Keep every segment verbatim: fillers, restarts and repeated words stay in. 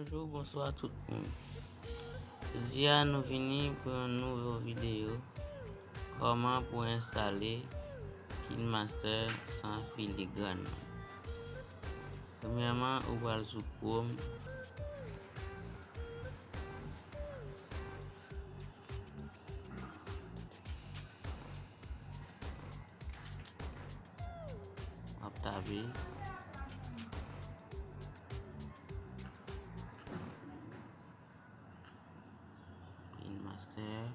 Bonjou, bonswa tout moun. Jodi a nou vini pou yon nouvo videyo. Kòman pou enstale KineMaster san filigran? Premyèman, ou pral sou Chrome. W ap tape KineMaster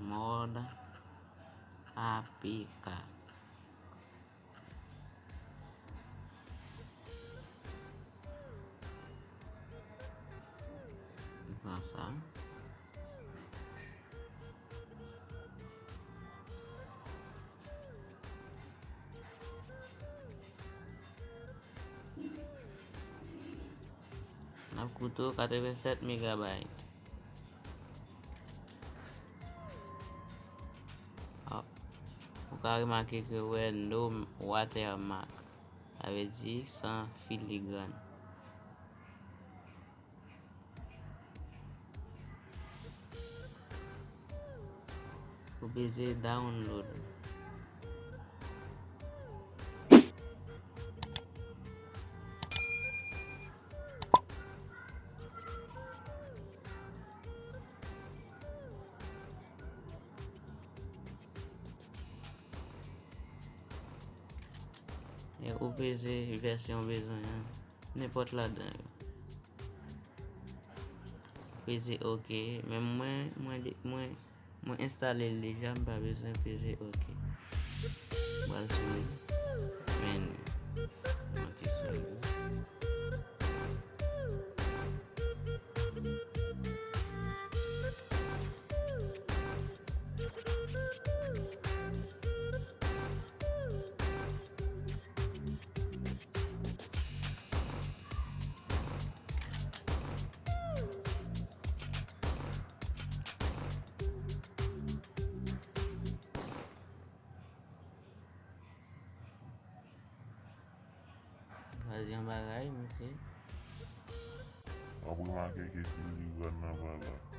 mòd A P K. Pran sa. N ap koute w katrevennsèt megabayt. Ah, ou ka remake ke wè no watermark. Sa vle di san filigran. Ou peze download. E ou peze vèsyon w bezwen an, nenpòt ladan yo. Peze ok. Men mwen, mwen, mwen, mwen enstale l deja, m pa bezwen peze ok. M pral sou li. Men, ok, sou li. Twazyèm bagay, mesye. W ap remake ke filigran nan pa la.